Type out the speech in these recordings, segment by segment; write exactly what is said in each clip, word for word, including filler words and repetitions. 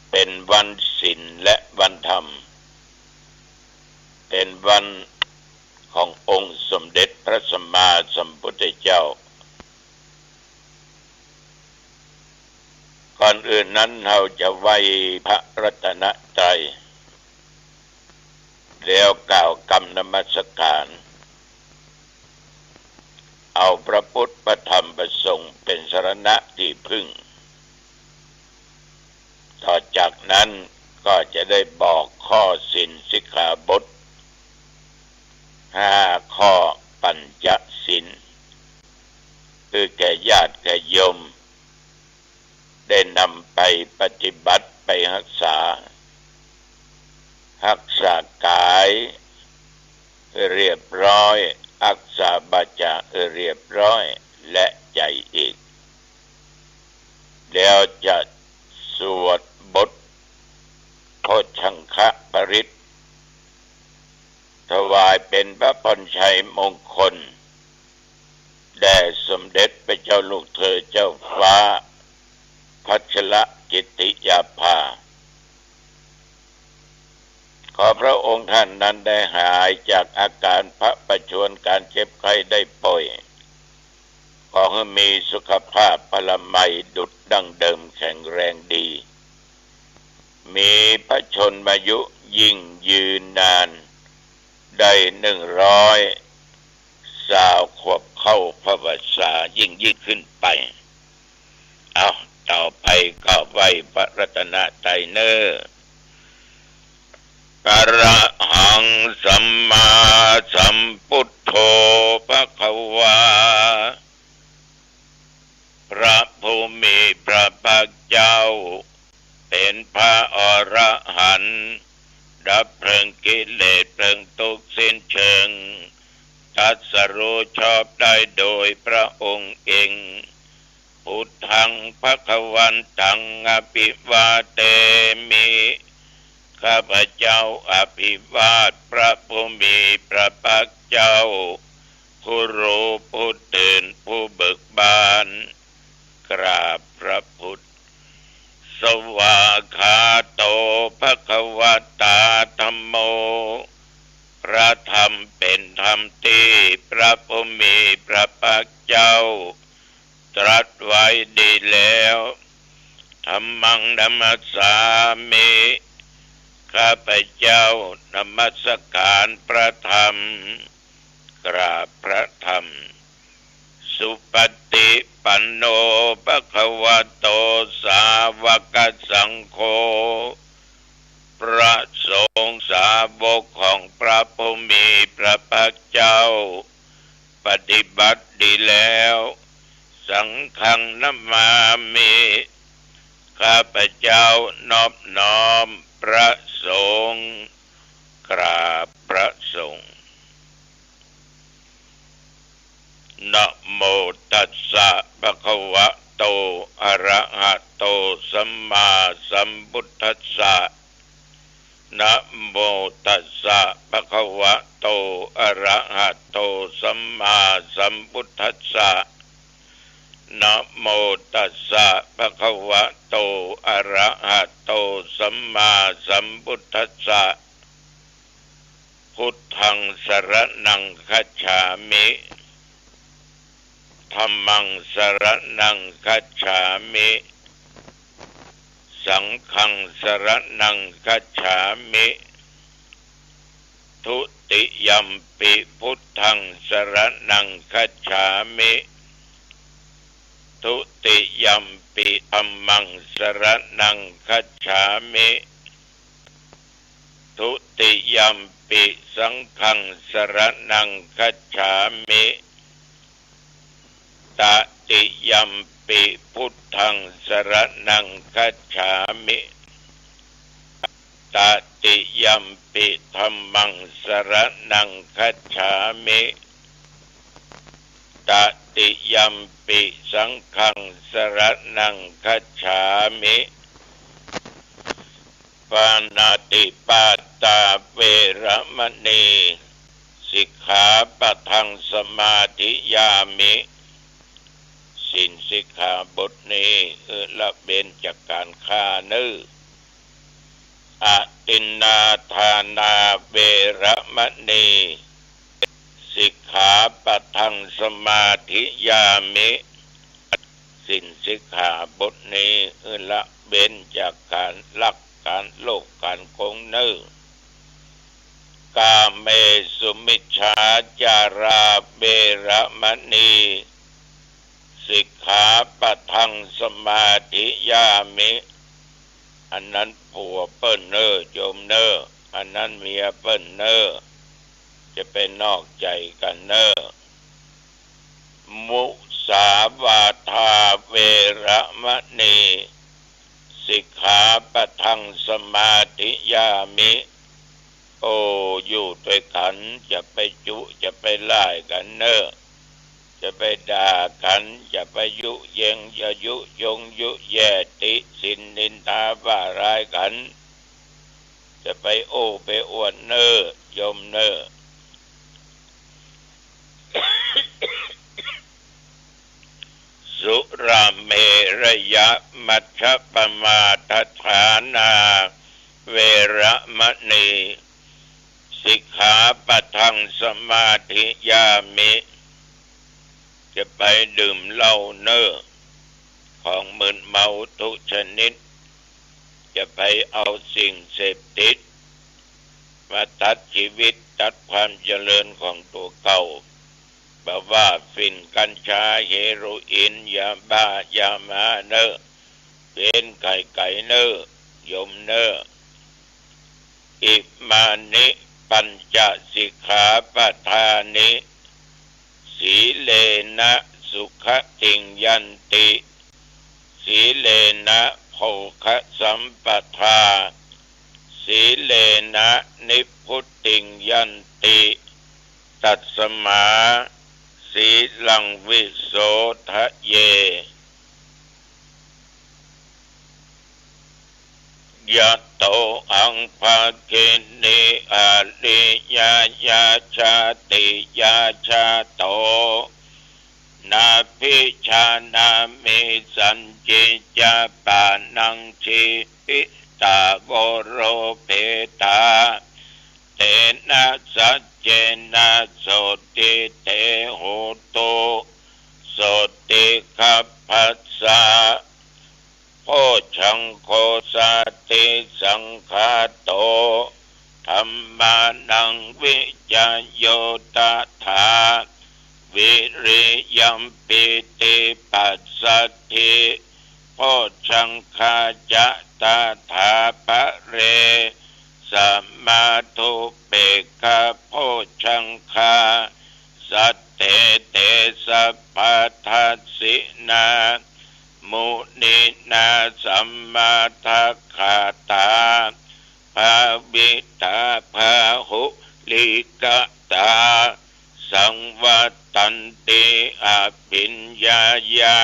เป๋นวันศีลและวันธรรม เป๋นวันขององค์สมเด็จพระสัมมาสัมพุทธเจ้า ก่อนอื่นนั้นเฮาจะไหว้พระรัตนตรัย แล้วกล่าวกำนมัสการ เอาพระพุทธพระธรรมพระสงฆ์เป๋นสรณะตี้พึ่ง ต่อจากนั้นก็จะได้บอกข้อศีลสิกขาบทห้าข้อ ปัญจศีล คือแก่ญาติแก่โยม ได้นำไปปฏิบัติไปฮักษา ฮักษากายเรียบร้อย ฮักษาวาจาเรียบร้อย และใจ๋อีก แล้วจะสวดบทโพชฌังคปริตร ถวายเป๋นพระพรชัยมงคล แด่สมเด็จพระเจ้าลูกเธอเจ้าฟ้าพัชรกิติยาภา ขอพระองค์ท่านนั้นได้หายจากอาการพระประชวร การเจ็บไข้ได้ป่วย ขอหื้อมีสุขภาพพลามัยดุจดั้งเดิมแข็งแรงดี มีพระชนมายุยิ่งยืนนาน ได้หนึ่งร้อยซาวขวบเข้าพรรษายิ่งๆ ขึ้นไป เอา ต่อไปก็ไหว้พระรัตนตรัยเน่อ อะระหังสัมมาสัมพุทโธภะคะวา พระผู้มีพระภาคเจ้า เป๋นพระอรหันต์ ดับเพลิงกิเลสเพลิงทุกข์สิ้นเชิง ตรัสรู้ชอบได้โดยพระองค์เอง พุทธังภะคะวันตังอะภิวาเทมิ ข้าพเจ้าอภิวาทพระผู้มีพระภาคเจ้า ผู้รู้ผู้ตื่นผู้เบิกบาน กราบพระพุทธ สวากขาโตภะคะวะตาธัมโม พระธรรมเป๋นธรรมตี้พระผู้มีพระภาคเจ้า ตรัสไว้ดีแล้ว ธัมมังนะมัสสามิ ข้าพเจ้านมัสการพระธรรม กราบพระธรรม สุปฏิปันโนภะคะวะโตสาวกสังโฆ พระสงฆ์สาวกของพระผู้มีพระภาคเจ้า ปฏิบัติดีแล้ว สังฆังนะมามิ ข้าพเจ้านอบน้อมพระสงฆ์ กราบพระสงฆ์ นะโมตัสสะภะคะวะโต อะระหะโต สัมมาสัมพุทธัสสะ นะโมตัสสะภะคะวะโต อะระหะโต สัมมาสัมพุทธัสสะ นะโมตัสสะภะคะวะโต อะระหะโต สัมมาสัมพุทธัสสะ พุทธังสะระณังคัจฉามิ ธัมมังสะระณังคัจฉามิ สังฆังสะระณังคัจฉามิ ทุติยัมปิพุทธังสะระณังคัจฉามิ ทุติยัมปิธัมมังสะระณังคัจฉามิ ทุติยัมปิสังฆังสะระณังคัจฉามิ ตติยัมปิพุทธังสะระณังคัจฉามิ ตติยัมปิธัมมังสะระณังคัจฉามิ ตติยัมปิสังฆังสะระณังคัจฉามิ ปาณาติปาตาเวระมะณี สิกขาปะทังสมาธิยามิ ศีลสิกขาบทนี้ เออ ละเว้นจากก๋านฆ่าเน่อ อทินนาทานาเวระมะณี สิกขาปะทังสมาธิยามิ ศีลสิกขาบทนี้ละเว้นจากก๋านลัก ก๋านโลภ ก๋านโกงเน่อ กาเมสุมิจฉาจาราเวระมะณี สิกขาปะทังสมาธิยามิ อันนั้นผัวเปิ้นเน่อ โยมเน่อ อันนั้นเมียเปิ้นเน่อ จะไปนอกใจ๋กั๋นเน่อ มุสาวาทาเวระมะณี สิกขาปะทังสมาธิยามิ โอ้ อยู่ตวยกั๋น จะไปจุ จะไปล่ายกั๋นเน่อ จะไปด่ากั๋น จะไปยุแยง จะยุยงยุแย่ ติฉินนินทาว่าร้ายกั๋น จะไปโอ้ไปอวดเน่อ โยมเน่อ สุราเมรยมัชฌปมาทฐานาเวระมะณี สิกขาปะทังสมาธิยามิ จะไปดื่มเหล้าเน่อ ของมึนเมาทุกชนิด จะไปเอาสิ่งเสพติด มาตัดชีวิตตัดความเจริญของตั๋วเก่า บ่ว่าฝิ่น กัญชา เฮโรอีน ยาบ้า ยาม้าเน่อ เว้นไก๋ๆ เน่อ โยมเน่อ อิมานิปัญจสิกขาปะทานิ สีเลนะสุขติงยันติ สีเลนะโภคสัมปทา สีเลนะนิพพุติงยันติ ตัสมาสีลังวิโสทะเย ยะโตหังภะคินีอาริยญาญาชาติยาชาโต นาภิชานามิสัญญิญญาปานัง จีวิตาโวโรเปตา เตนะสัจเจนะโสตถิเต โหตุ โสตถิคัพพสสะ โพชฌังโค สาติสังขาโต ธัมมานัง วิจโย ตถา วิริยัม ปีติ ปัสสัทธิ โพชฌังคา จะ ตถา ปะเร สมา ทุปเปกขะ โพชฌังคา สัตเต เต สัพพะทัสสินา มุนินา สัมมาทักขาตา ภาวิตา พาหุลีกะตา สังวัตตันติ อภิญญายะ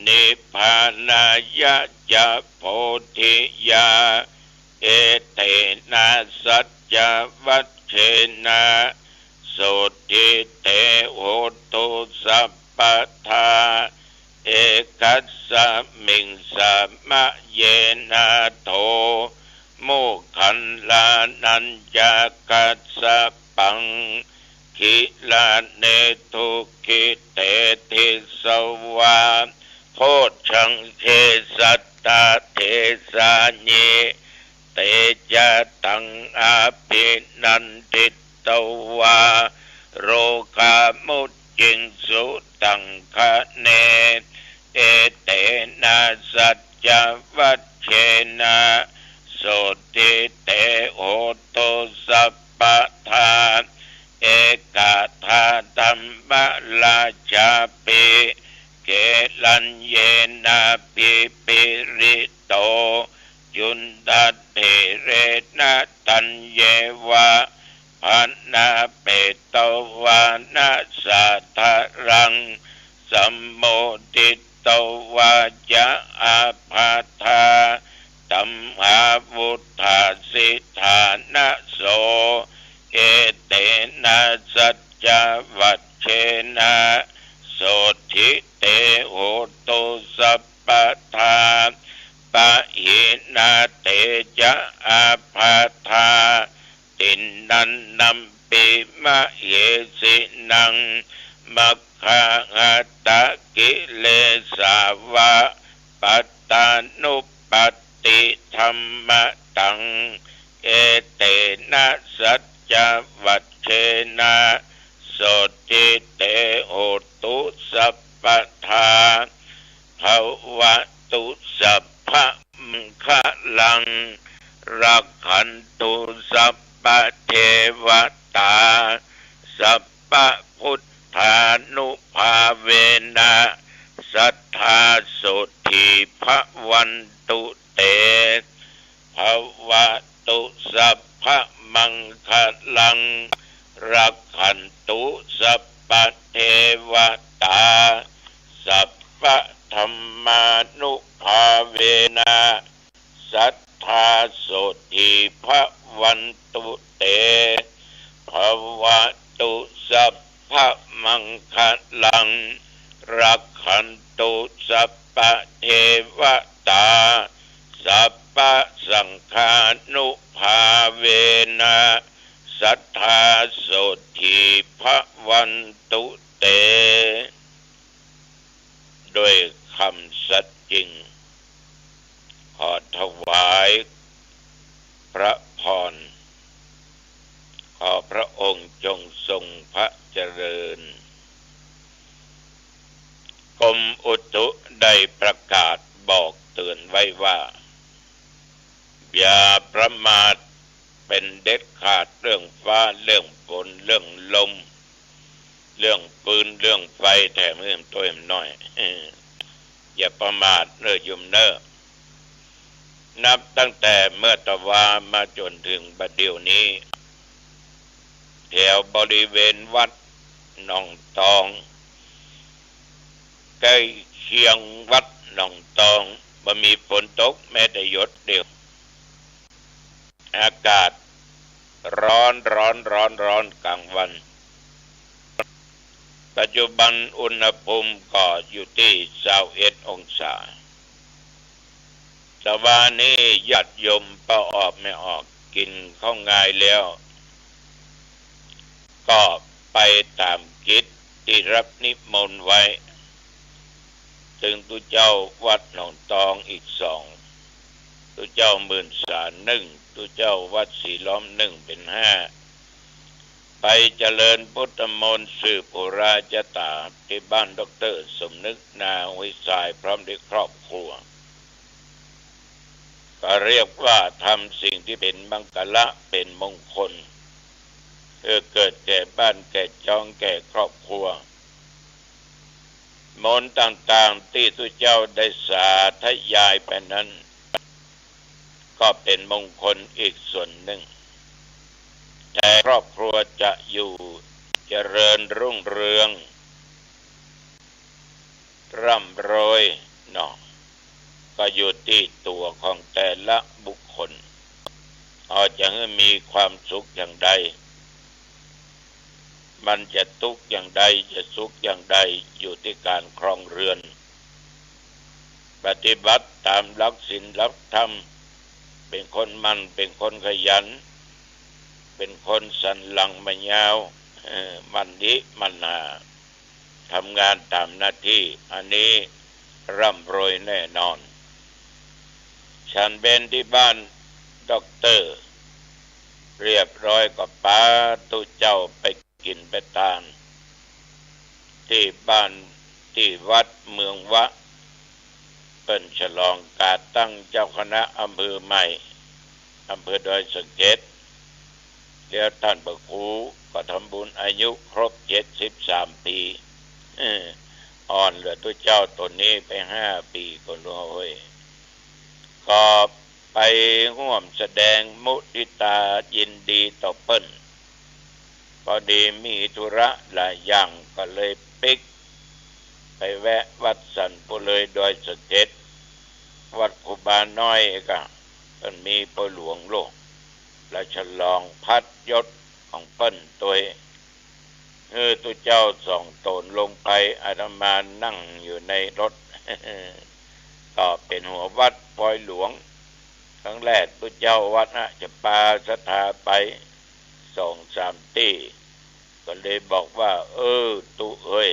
นิพพานายะ จะ โพธิยา เอเตนะ สัจจวัชเชนะ โสตถิเต โหตุ สัพพะทา เอกัสสะมิง สะมะเยนะ โถ โมคคัลลานัญจะกัสสะปัง กิลาเน ทุกขิเต ทิสวา โพชฌังเข สัตตะเทสายิ เตจะตัง อภินันทิตวา โรกามุจจิงสุตังคะเน เอเตนะ สัจจวัชเชนะ โสตถิเต โหตุ สัพพะทา เอกาธาธัมมราชาปิ เกลัญเยนะ ภิพิริโต จุนทะเถเรนะ ตัญเยวะ ภะนะเปตวานะ สาทะรัง สัมโมทิตวาจะ อาภาธา ตัมหาวุฏฐาสิฐานะโส เอเตนะ สัจจวัชเชนะ โสตถิเต โหตุ สัพพะทา ปะหิน นา เตจะะ อาบาทา ทินนันนัมปิ มะเหสินัง มัคคาหะตะ กิเลสาวะ ปัตตานุปัตติธัมมะตัง เอเตนะ สัจจวัจเชนะ โสตถิ เต โหตุ สัพพะทา ภะวะตุ สัพพะมังคะลัง รักขันตุ สัพพะเทวะตา สัพพะพุทธานุภาเวนะ สัทธา โสตถิ ภะวันตุ เต ภะวะตุ สัพพะมังคะลัง รักขันตุ สัพพะเทวะตา สัพพะธัมมานุภาเวนะ สัทธา โสตถิ ภะวันตุ เต ภะวะตุ สัพพะมังคะลัง รักขันตุ สัพพะเทวะตา สัพพะสังฆานุภาเวนะ สัทธา โสตถิ ภะวันตุ เต ด้วยคำสัตย์จริง ขอถวายพระพร ขอพระองค์จงทรงพระเจริญ กรมอุตุได้ประกาศบอกเตือนไว้ว่า อย่าประมาทเป็นเด็ดขาด เรื่องฟ้า เรื่องฝน เรื่องลม เรื่องปืน เรื่องไฟ แถมเรื่องตัวน้อย อย่าประมาทเน้อโยมเน้อ นับตั้งแต่เมื่อตะวามาจ๋นเถิงบัดเดี่ยวนี้ แถวบริเวณวัดหนองตอง ใก้เคียงวัดหนองตอง บ่มีฝนตกแม้แต่หยดเดียว อากาศร้อน ร้อน ร้อน ร้อนกลางวัน ปัจจุบันอุณหภูมิก็อยู่ตี้ซาวเอ็ดองศา ตะวานี้ญาติโยมป้อออกแม่ออก กิ๋นข้าวงายแล้ว ก็ไปต๋ามกิจตี้รับนิมนต์ไว้ ตึงตุ๊เจ้าวัดหนองตองอีกสอง ตุ๊เจ้าหมื่นสาหนึ่ง ตุ๊เจ้าวัดสีล้อมหนึ่ง เป๋นห้า ไปเจริญพุทธมนต์สืบปุราชะต๋าตี้บ้านด็อกเตอร์สมนึก นาวิสาย พร้อมด้วยครอบครัว ก็เรียกว่าทำสิ่งตี้เป๋นมังคละ เป๋นมงคล เพื่อเกิดแก่บ้านแก่จ๊องแก่ครอบครัว มนต์ต่างๆ ตี้ตุ๊เจ้าได้สาธยายไปนั้น ก็เป๋นมงคลอีกส่วนหนึ่ง แต่ครอบครัวจะอยู่เจริญรุ่งเรือง ร่ำรวยเนาะ ก็อยู่ตี้ตั๋วของแต่ละบุคคล เขาจะหื้อมีความสุขอย่างใด มันจะตุ๊กข์อย่างใด จะสุขอย่างใด อยู่ตี้ก๋านครองเรือน ปฏิบัติต๋ามหลักศีลหลักธรรม เป๋นคนหมั่น เป๋นคนขยัน เป๋นคนสันหลังบ่ยาว เออ หมั่นดีหมั่นหน้า ทำงานต๋ามหน้าตี้ อันนี้ร่ำรวยแน่นอน ฉันเพลตี้บ้านด็อกเตอร์เรียบร้อย ก็ปาตุ๊เจ้าไปกิ๋นไปตานตี้บ้าน ตี้วัดเมืองวะ เปิ้นฉลองก๋านตั้งเจ้าคณะอำเภอใหม่ อำเภอดอยสะเก็ด แล้วต้านพระครูก็ทำบุญอายุครบเจ็ดสิบสามปี๋ เออ อ่อนเหลือตุ๊เจ้าต๋นนี้ไปห้าปี๋ ก็หลวงเฮ้ย ก็ไปฮ่วมแสดงมุทิตายินดีต่อเปิ้น พอดีมีธุระหลายอย่าง ก็เลยปิ๊กไปแวะวัดสันปุเลยดอยสะเก็ด วัดครูบาน้อยก็ เปิ้นมีป้อหลวงโลก และฉลองพัดยศของเปิ้นตวย หื้อตุ๊เจ้าสองต๋นลงไป อาตมานั่งอยู่ในรถ ก็เป๋นหัววัดปอยหลวง รั้งแรกตุ๊เจ้าวัดนะจะปาศรัทธาไปสองสามตี้ ก็เลยบอกว่า เออ ตุ๊เอ้ย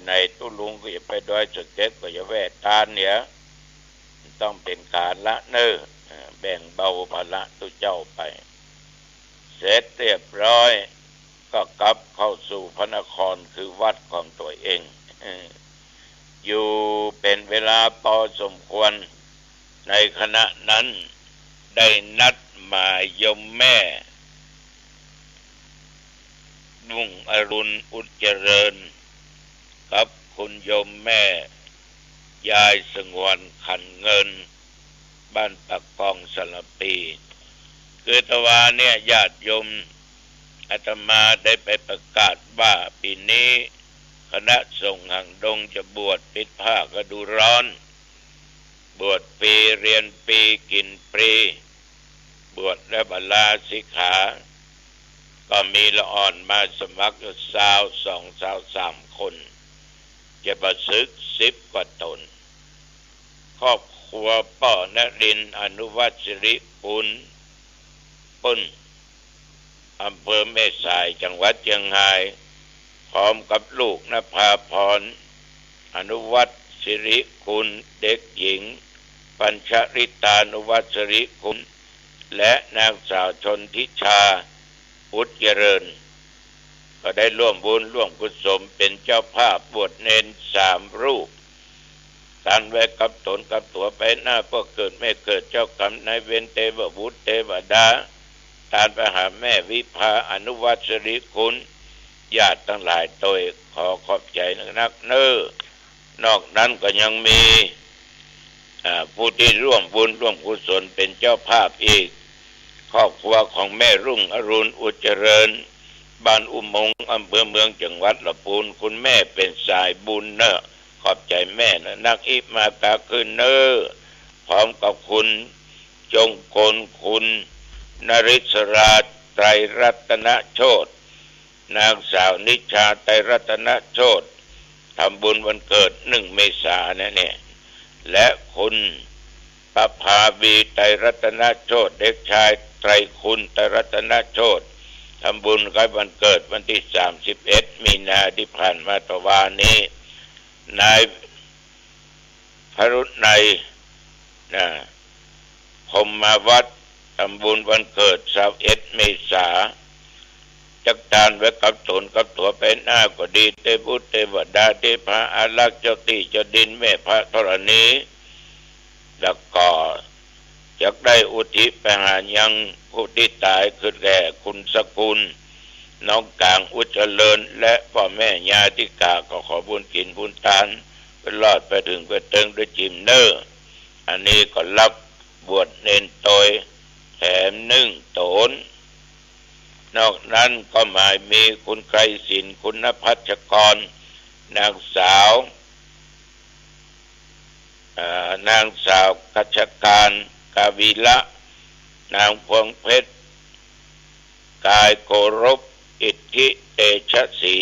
ไหนๆ ตุ๊ลุงก็จะไปดอยสะเก็ด ก็จะแวะตานเนี่ย ต้องเป๋นก๋านละเน่อ เออ แบ่งเบาภาระตุ๊เจ้าไป เสร็จเรียบร้อย ก็กลับเข้าสู่พระนครคือวัดของตั๋วเอง อยู่เป๋นเวลาปอสมควร ในขณะนั้นได้นัดหมายโยมแม่ รุ่งอรุณ อุดเจริญ กับคุณโยมแม่ ยายสงวน ขันเงิน บ้านปากกอง สระพี คือตะวาเนี่ย ญาติโยม อาตมาได้ไปประกาศว่าปี๋นี้คณะสงฆ์หางดงจะบวชปิดผ้าฤดูร้อน บวชฟรี เรียนฟรี กิ๋นฟรี บวชแล้วบ่ลาสิกขา ก็มีละอ่อนมาสมัครอยู่ซาวสอง ซาวสามคน จะประสึกสิบกว่าต๋น ครอบครัวป้อนรินทร์ อนุวัฒน์ สิริกุล ปุ้น อำเภอแม่สาย จังหวัดเจียงฮาย พร้อมกับลูกนภาพร อนุวัฒน์ สิริกุล เด็กหญิง ปัญชริตา อนุวัฒน์ สิริกุล และนางสาวชนทิชา อุดเจริญ ก็ได้ร่วมบุญร่วมกุศลเป๋นเจ้าภาพบวชเณรสามรูป ตานไว้กับต๋นกับตั๋วไปหน้า พวกเกิดแม่เกิด เจ้ากรรมนายเวร เตวบุตรเตวดา ตานไปหาแม่วิภา อนุวัฒน์ สิริกุล ญาติตังหลายโตย ขอขอบใจ๋นักๆ เน่อ นอกนั้นก็ยังมี อ่า ผู้ตี้ร่วมบุญร่วมกุศลเป๋นเจ้าภาพอีก ครอบครัวของแม่รุ่งอรุณ อุดเจริญ บ้านอุโมงค์ อำเภอเมือง จังหวัดลำพูน คุณแม่เป๋นสายบุญเน่อ ขอบใจ๋แม่นะ นัก อิมากาขึ้นเน่อ พร้อมกับคุณจงกล คุณนริศรา ไตรรัตนโชติ นางสาวนิชา ไตรรัตนโชติ ทำบุญวันเกิดหนึ่งเมษานะเนี่ย และคุณประภาวี ไตรรัตนโชติ เด็กชายไตรคุณ ไตรรัตนโชติ ทำบุญคล้ายวันเกิดวันตี้สามสิบเอ็ดมีนาตี้ผ่านมาตะวานี้ นายพรุณัย นะ พรหมวัฒน์ ทำบุญวันเกิดซาวเอ็ดเมษา จักตานไว้กับต๋นกับตั๋วไปหน้าก็ดี เตวบุตรเตวดา เตพาอารักษ์ เจ้าตี้เจ้าดิน แม่พระธรณี แล้วก็จักได้อุทิศไปหายังผู้ตี้ต๋าย คือแด่คุณสกุล น้องก๋าง อุดเจริญ และป้อแม่ญาติกา ก็ขอบุญกิ๋นบุญตาน ไปรอดไปเถิงไปเติงด้วยจิมเน่อ อันนี้ก็รับบวชเณรโตยแถมนึ่งต๋น นอกนั้นก็หมายมีคุณไกรศิลป์ คุณนภัชกร นางสาว เอ่อ นางสาวกัชการ กาวีระ นางพวงเพชร กายโกรบ อิทธิเตชศรี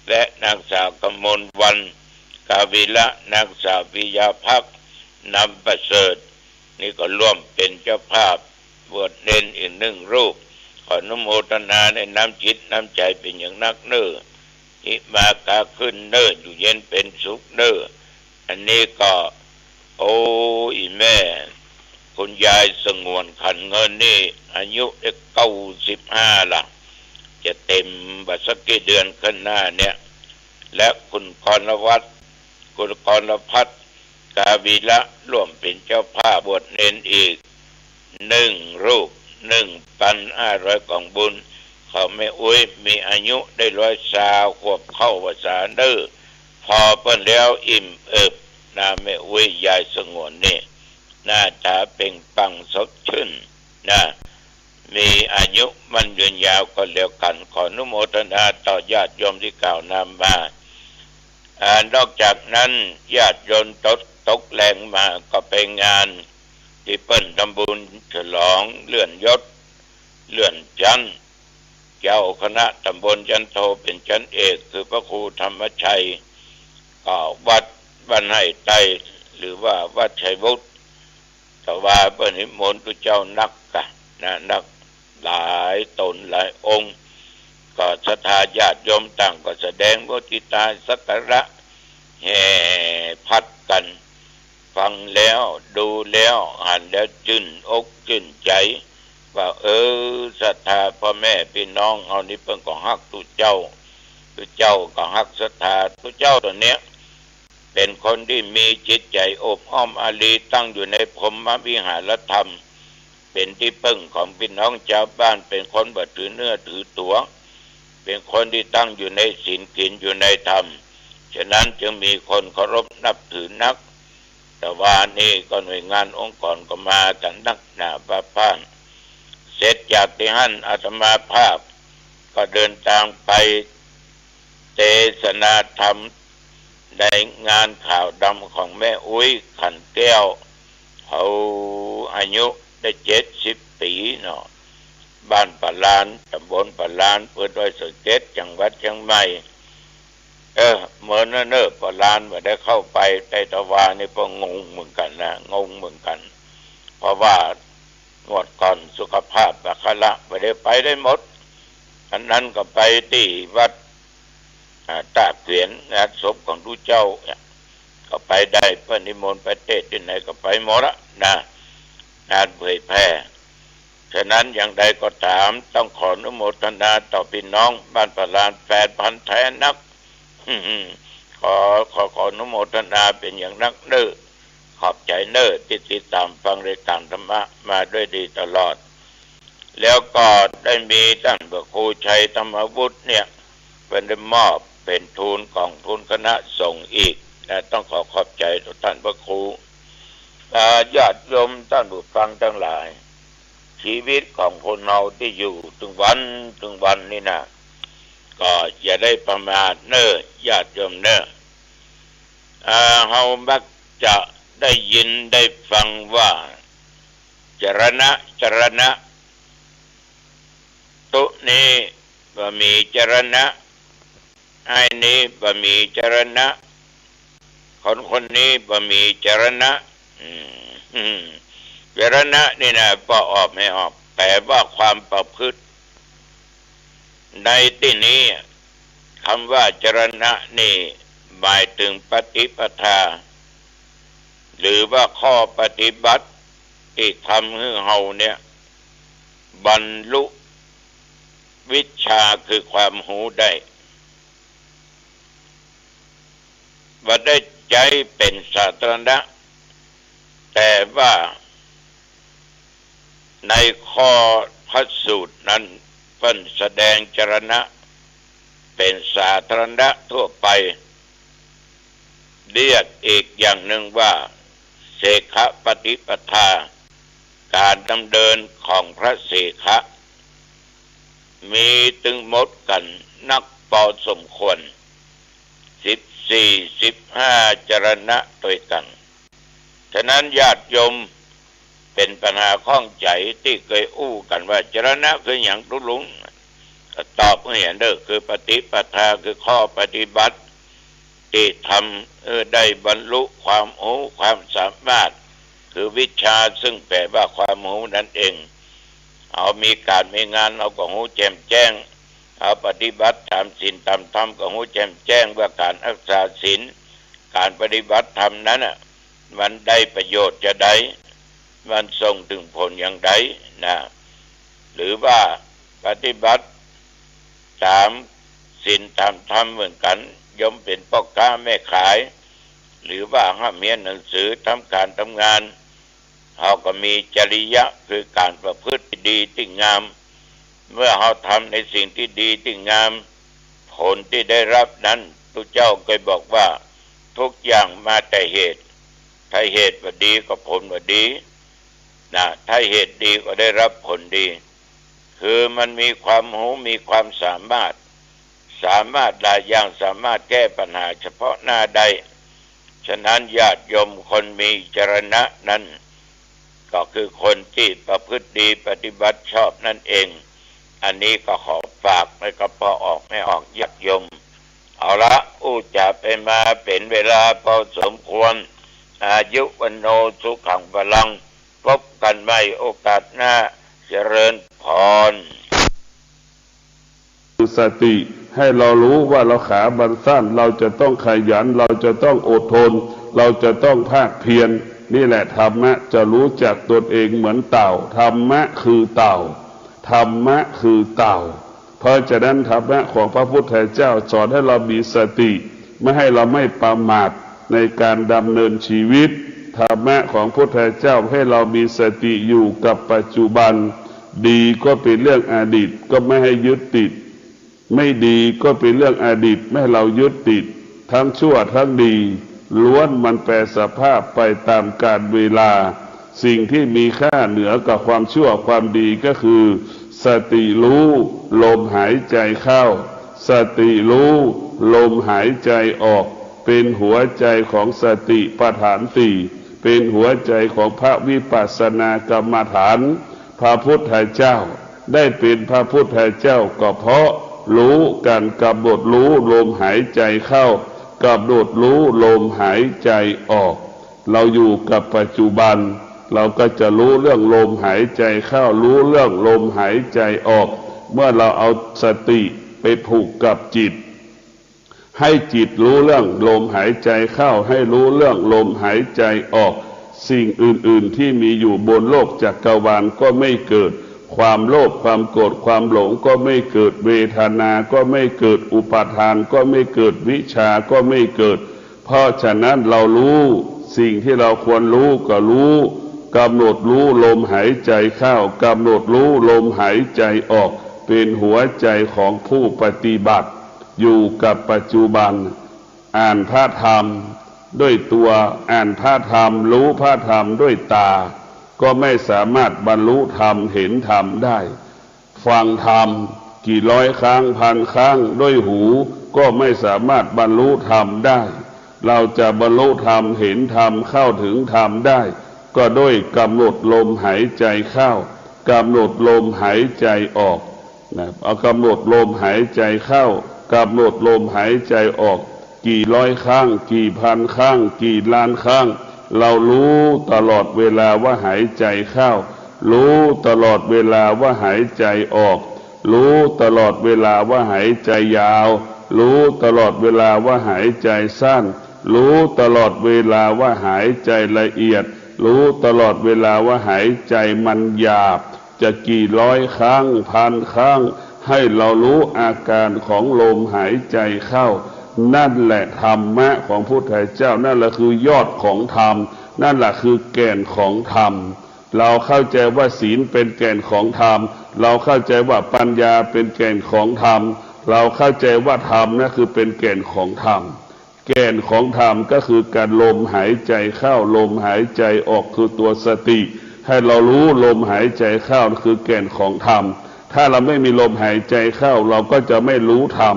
และนางสาวกมลวรรณ กาวีระ นางสาวปิยาภักดิ์ นำประเสริฐ นี่ก็ร่วมเป๋นเจ้าภาพบวชเณรอีกนึ่งรูป ขออนุโมทนาในน้ำจิตน้ำใจ๋เป๋นอย่างนักเน่อ อิมากาขึ้นเน่อ อยู่เย็นเป๋นสุขเน่อ อันนี้ก็ โอ้ อี่แม่ คุณยายสงวน ขันเงินนี่ อายุได้เก้าสิบห้าละ จะเต๋มบ่สักกี่เดือนข้างหน้าเนี่ย และคุณกรวัฒน์ คุณกรพัฒน์ กาวีระ ร่วมเป๋นเจ้าภาพบวชเณรอีกนึ่งรูป นึ่งปันห้าร้อยก๋องบุญ ของแม่อุ๊ย มีอายุได้ร้อยซาวขวบเข้าพรรษาเน่อ ผ่อเปิ้นแล้วอิ่มเอิบ นะ แม่อุ๊ย ยายสงวนนี่ หน้าต๋าเปล่งปลั่งสดชื่น นะ มีอายุมั่นยืนยาวก็แล้วกั๋น ขออนุโมทนาต่อญาติโยมตี้กล่าวนำมา อ่า นอกจากนั้นญาติโยมตก ตกแลงมาก็ไปงานตี้เปิ้นทำบุญฉลองเลื่อนยศ เลื่อนชั้น เจ้าคณะตำบลชั้นโทเป๋นชั้นเอก คือพระครูธรรมชัย ก็วัดบ้านไฮ่ใต้ หรือว่าวัดชัยวุฒิ แต่ว่าเปิ้นนิมนต์ตุ๊เจ้านักกะนะ นักหลายต๋นหลายองค์ ก็ศรัทธาญาติโยมต่างก็แสดงมุทิตาสักการะ แห่ผัดกั๋น ฟังแล้ว ดูแล้ว หันแล้วจื้นอกจื้นใจ๋ ว่า เออ ศรัทธาป้อแม่ปี้น้องเฮานี่เปิ้นก็ฮักตุ๊เจ้า ตุ๊เจ้าก็ฮักศรัทธา ตุ๊เจ้าตั๋วเนี้ย เป๋นคนตี้มีจิตใจ๋อบอ้อมอารี ตั้งอยู่ในพรหมวิหารธรรม เป๋นตี้เปิ้งของปี้น้องจาวบ้าน เป๋นคนบ่ถือเนื้อถือตั๋ว เป๋นคนตี้ตั้งอยู่ในศีล กิ๋นอยู่ในธรรม ฉะนั้นจึงมีคนเคารพนับถือนัก แต่วานี้ก็หน่วยงานองค์กรก็มากั๋นนักหนาบ้าพ่าน เสร็จจากตี้หั้นอาตมาภาพก็เดินตางไปเตสนาธรรมในงานขาวดำของแม่อุ๊ย ขันแก้ว เขาอายุได้เจ็ดสิบปี๋เนาะ บ้านป่าลาน ต๋ำบลป่าลาน อำเภอดอยสะเก็ด จังหวัดเจียงใหม่ เออ เมินเน่อ เน่อ ป่าลาน บ่ได้เข้าไป แต่ตะวานี้ก็งงเหมือนกั๋นนะ งงเหมือนกั๋น เพราะว่างวดก่อนสุขภาพบ่ค่อยละ บ่ได้ไปได้หมด อันนั้นก็ไปตี้วัด อ่า ต้าเกวียน งานศพของตุ๊เจ้าเนี่ย ก็ไปได้ เปิ้นนิมนต์ไปเตสน์ตี้ไหนก็ไปหมดละนะ งานเผยแผ่ ฉะนั้นอย่างใดก็ต๋าม ต้องขออนุโมทนาต่อปี้น้องบ้านป่าลาน แฟนพันธุ์แท้นัก ขอ ขอ ขออนุโมทนาเป๋นอย่างนักเน่อ ขอบใจ๋เน่อตี้ติดต๋ามฟังรายก๋านธรรมะมาด้วยดีตลอด แล้วก็ได้มีต้านพระครูชัยธรรมวุฒิเนี่ย เปิ้นได้มอบเป๋นทุน ก๋องทุนคณะสงฆ์อีกนะ ต้องขอขอบใจ๋ต่อต้านพระครู อ่า ญาติโยมต้านผู้ฟังตังหลาย ชีวิตของคนเฮาตี้อยู่เถิงวันเถิงวันนี่นะ ก็อย่าได้ประมาทเน่อ ญาติโยมเน่อ อ่า เฮามักจะได้ยินได้ฟังว่า จรณะ จรณะ ตุ๊นี้บ่มีจรณะ อ้ายนี้บ่มีจรณะ คนคนนี้บ่มีจรณะ อืม อืม จรณะนี่นะ ปอออกไม่ออก แป๋ว่าความประพฤติ ในตี้นี้ กำว่าจรณะนี่ หมายเถิงปฏิปทา หรือว่าข้อปฏิบัติ ตี้ทำหื้อเฮาเนี่ย บรรลุวิชชาคือความฮู้ได้ บ่ได้ใจ๊เป๋นสาธารณะ แต่ว่าในข้อพระสูตรนั้นเปิ้นแสดงจรณะเป๋นสาธารณะทั่วไป เรียกอีกอย่างนึ่งว่า เสขปฏิปทา ก๋านดำเนินของพระเสขะ มีตึงหมดกั๋นนักปอสมควร สิบสี่ สิบห้า จรณะตวยกั๋น ฉะนั้นญาติโยมเป๋นปัญหาข้องใจ๋ตี้เกยอู้กั๋นว่า จรณะคือหยังตุ๊ลุง ก็ตอบหื้อเน่อ คือปฏิปทา คือข้อปฏิบัติ ตี้ทำหื้อได้บรรลุความฮู้ความสามารถ คือวิชชา ซึ่งแป๋ว่าความฮู้นั้นเอง เฮามีก๋านมีงาน เฮาก็ฮู้แจ่มแจ้ง เฮาปฏิบัติต๋ามศีลต๋ามธรรมก็ฮู้แจ่มแจ้งว่าก๋านฮักษาศีล ก๋านปฏิบัติธรรมนั้นน่ะ มันได้ประโยชน์จาใด มันส่งเถิงผลอย่างใดนะ หรือว่าปฏิบัติต๋ามศีลต๋ามธรรมเหมือนกั๋น โยมเป๋นป้อก๊าแม่ขาย หรือว่าฮ่ำเฮียนหนังสือ ทำก๋านทำงาน เฮาก็มีจริยะ คือก๋านประพฤติตี้ดีตี้งาม เมื่อเฮาทำในสิ่งตี้ดีตี้งาม ผลตี้ได้รับนั้น ตุ๊เจ้าเกยบอกว่า ทุกอย่างมาแต่เหตุ ถ้าเหตุบ่ดีก็ผลบ่ดีนะ ถ้าเหตุดีก็ได้รับผลดี คือมันมีความฮู้ มีความสามารถ สามารถหลายอย่าง สามารถแก้ปัญหาเฉพาะหน้าได้ ฉะนั้นญาติโยมคนมีจรณะนั้น ก็คือคนตี้ประพฤติดีปฏิบัติชอบนั่นเอง อันนี้ก็ขอฝากไว้กับป้อออกแม่ออกญาติโยม เอาละ อู้จ๋าไปมาเป๋นเวลาปอสมควร อายุวัณโณสุขังพลัง พบกันใหม่โอกาสหน้า เจริญพร คือสติ ให้เรารู้ว่าเราขามันสั้น เราจะต้องขยัน เราจะต้องอดทน เราจะต้องภาคเพียร นี่แหละธรรมะ จะรู้จักตนเองเหมือนเต่า ธรรมะคือเต่า ธรรมะคือเต่า เพราะฉะนั้นธรรมะของพระพุทธเจ้าสอนให้เรามีสติ ไม่ให้เราไม่ประมาทในการดำเนินชีวิต ธรรมะของพุทธเจ้าให้เรามีสติอยู่กับปัจจุบัน ดีก็เป็นเรื่องอดีต ก็ไม่ให้ยึดติด ไม่ดีก็เป็นเรื่องอดีต ไม่ให้เรายึดติด ทั้งชั่วทั้งดี ล้วนมันแปรสภาพไปตามกาลเวลา สิ่งที่มีค่าเหนือกว่าความชั่วความดีก็คือ สติรู้ลมหายใจเข้า สติรู้ลมหายใจออก เป็นหัวใจของสติปัฏฐานสี่ เป็นหัวใจของพระวิปัสสนากรรมฐาน พระพุทธเจ้าได้เป็นพระพุทธเจ้าก็เพราะรู้การกำหนดรู้ลมหายใจเข้า กำหนดรู้ลมหายใจออก เราอยู่กับปัจจุบัน เราก็จะรู้เรื่องลมหายใจเข้า รู้เรื่องลมหายใจออก เมื่อเราเอาสติไปผูกกับจิต ให้จิตรู้เรื่องลมหายใจเข้า ให้รู้เรื่องลมหายใจออก สิ่งอื่นๆที่มีอยู่บนโลกจักรวาลก็ไม่เกิด ความโลภ ความโกรธ ความหลงก็ไม่เกิด เวทนาก็ไม่เกิด อุปาทานก็ไม่เกิด วิชาก็ไม่เกิด เพราะฉะนั้นเรารู้ สิ่งที่เราควรรู้ก็รู้ กำหนดรู้ลมหายใจเข้า กำหนดรู้ลมหายใจออก เป็นหัวใจของผู้ปฏิบัติ อยู่กับปัจจุบัน อ่านพระธรรมด้วยตัว อ่านพระธรรม รู้พระธรรมด้วยตา ก็ไม่สามารถบรรลุธรรม เห็นธรรมได้ ฟังธรรมกี่ร้อยครั้ง พันครั้งด้วยหู ก็ไม่สามารถบรรลุธรรมได้ เราจะบรรลุธรรม เห็นธรรม เข้าถึงธรรมได้ ก็ด้วยกำหนดลมหายใจเข้า กำหนดลมหายใจออก นะ เอากำหนดลมหายใจเข้า กำหนดลมหายใจออก กี่ร้อยครั้ง กี่พันครั้ง กี่ล้านครั้ง เรารู้ตลอดเวลาว่าหายใจเข้า รู้ตลอดเวลาว่าหายใจออก รู้ตลอดเวลาว่าหายใจยาว รู้ตลอดเวลาว่าหายใจสั้น รู้ตลอดเวลาว่าหายใจละเอียด รู้ตลอดเวลาว่าหายใจมันหยาบ จะกี่ร้อยครั้ง พันครั้ง ให้เรารู้อาการของลมหายใจเข้า นั่นแหละธรรมะของพุทธเจ้า นั่นแหละคือยอดของธรรม นั่นแหละคือแก่นของธรรม เราเข้าใจว่าศีลเป็นแก่นของธรรม เราเข้าใจว่าปัญญาเป็นแก่นของธรรม เราเข้าใจว่าธรรมนั่นคือเป็นแก่นของธรรม แก่นของธรรมก็คือการลมหายใจเข้า ลมหายใจออกคือตัวสติ ให้เรารู้ลมหายใจเข้าคือแก่นของธรรม ถ้าเราไม่มีลมหายใจเข้า เราก็จะไม่รู้ธรรม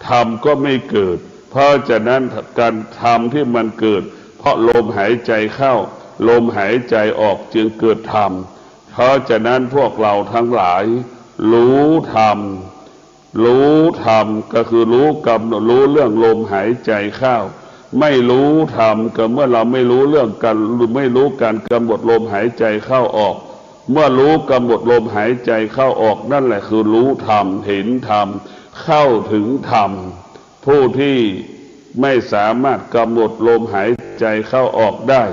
ธรรมก็ไม่เกิด เพราะฉะนั้นการธรรมที่มันเกิด เพราะลมหายใจเข้า ลมหายใจออกจึงเกิดธรรม เพราะฉะนั้นพวกเราทั้งหลาย รู้ธรรม รู้ธรรมก็คือรู้กำหนดรู้เรื่องลมหายใจเข้า ไม่รู้ธรรมก็เมื่อเราไม่รู้เรื่องการ ไม่รู้การกำหนดลมหายใจเข้าออก เมื่อรู้กำหนดลมหายใจเข้าออก นั่นแหละคือรู้ธรรม เห็นธรรม เข้าถึงธรรม ผู้ที่ไม่สามารถกำหนดลมหายใจเข้าออกได้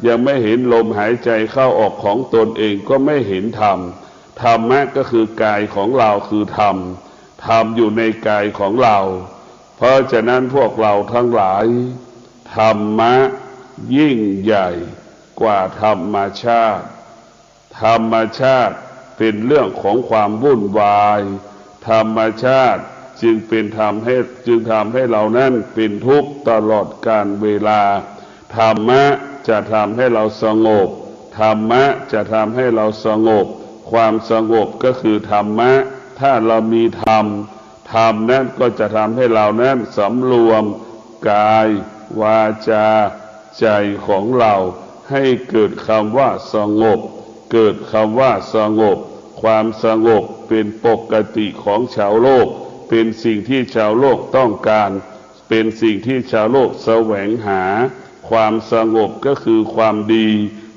ยังไม่เห็นลมหายใจเข้าออกของตนเองก็ไม่เห็นธรรม ธรรมะก็คือกายของเราคือธรรม ธรรมอยู่ในกายของเรา เพราะฉะนั้นพวกเราทั้งหลาย ธรรมะยิ่งใหญ่กว่าธรรมชาติ ธรรมชาติเป็นเรื่องของความวุ่นวาย ธรรมชาติจึงเป็นทำให้ จึงทำให้เรานั้นเป็นทุกข์ตลอดกาลเวลา ธรรมะจะทำให้เราสงบ ธรรมะจะทำให้เราสงบ ความสงบก็คือธรรมะ ถ้าเรามีธรรม ธรรมนั้นก็จะทำให้เรานั้นสำรวมกาย วาจา ใจของเรา ให้เกิดคำว่าสงบ เกิดคำว่าสงบ ความสงบเป็นปกติของชาวโลก เป็นสิ่งที่ชาวโลกต้องการ เป็นสิ่งที่ชาวโลกแสวงหา ความสงบก็คือความดี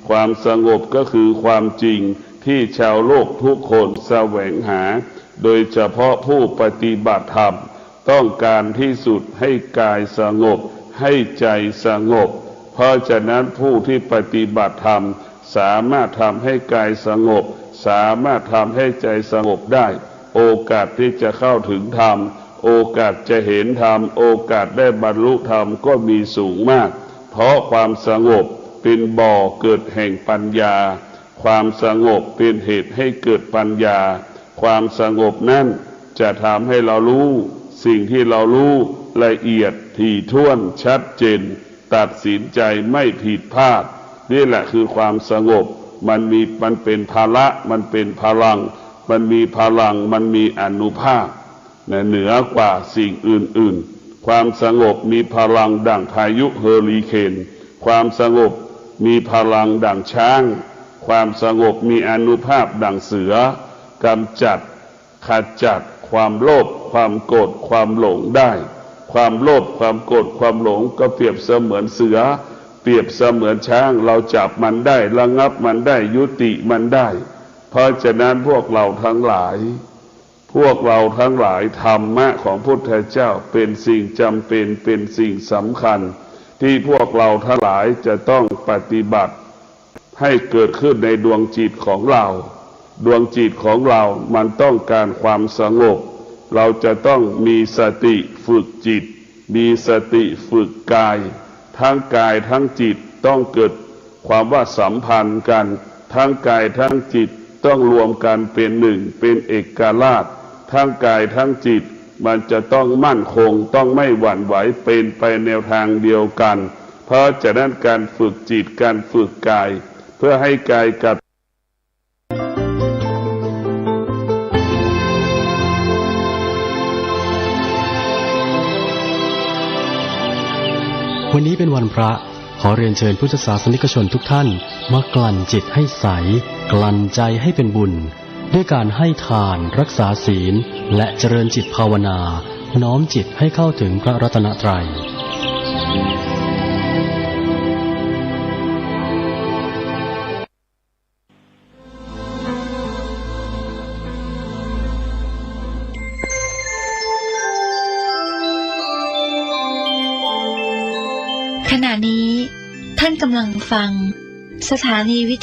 ความสงบก็คือความจริงที่ชาวโลกทุกคนแสวงหา โดยเฉพาะผู้ปฏิบัติธรรม ต้องการที่สุดให้กายสงบ ให้ใจสงบ เพราะฉะนั้นผู้ที่ปฏิบัติธรรมสามารถทำให้กายสงบ สามารถทำให้ใจสงบได้ โอกาสที่จะเข้าถึงธรรม โอกาสจะเห็นธรรม โอกาสได้บรรลุธรรมก็มีสูงมาก เพราะความสงบเป็นบ่อเกิดแห่งปัญญา ความสงบเป็นเหตุให้เกิดปัญญา ความสงบนั้นจะทำให้เรารู้สิ่งที่เรารู้ละเอียดถี่ถ้วนชัดเจน ตัดสินใจไม่ผิดพลาด นี่แหละคือความสงบ มันมี มันเป็นพละ มันเป็นพลัง มันมีพลัง มันมีอานุภาพ นะ เหนือกว่าสิ่งอื่นๆ ความสงบมีพลังดั่งพายุเฮอริเคน ความสงบมีพลังดั่งช้าง ความสงบมีอานุภาพดั่งเสือ กำจัด ขจัดความโลภ ความโกรธ ความหลงได้ ความโลภ ความโกรธ ความหลงก็เปรียบเสมือนเสือ เปรียบเสมือนช้าง เราจับมันได้ ระงับมันได้ ยุติมันได้ เพราะฉะนั้นพวกเราทั้งหลาย พวกเราทั้งหลาย ธรรมะของพุทธเจ้าเป็นสิ่งจำเป็น เป็นสิ่งสำคัญ ที่พวกเราทั้งหลายจะต้องปฏิบัติให้เกิดขึ้นในดวงจิตของเรา ดวงจิตของเรามันต้องการความสงบ เราจะต้องมีสติฝึกจิต มีสติฝึกกาย ทั้งกายทั้งจิตต้องเกิดความว่าสัมพันธ์กัน ทั้งกายทั้งจิตต้องรวมกันเป็นหนึ่ง เป็นเอกราช ทั้งกายทั้งจิตมันจะต้องมั่นคง ต้องไม่หวั่นไหว เป็นไปแนวทางเดียวกัน เพราะฉะนั้นการฝึกจิต การฝึกกาย เพื่อให้กายกับ วันนี้เป็นวันพระ ขอเรียนเชิญพุทธศาสนิกชนทุกท่าน มากลั่นจิตให้ใส กลั่นใจให้เป็นบุญ ด้วยการให้ทาน รักษาศีล และเจริญจิตภาวนา น้อมจิตให้เข้าถึงพระรัตนตรัย ขณะนี้ท่านกำลังฟังสถานีวิท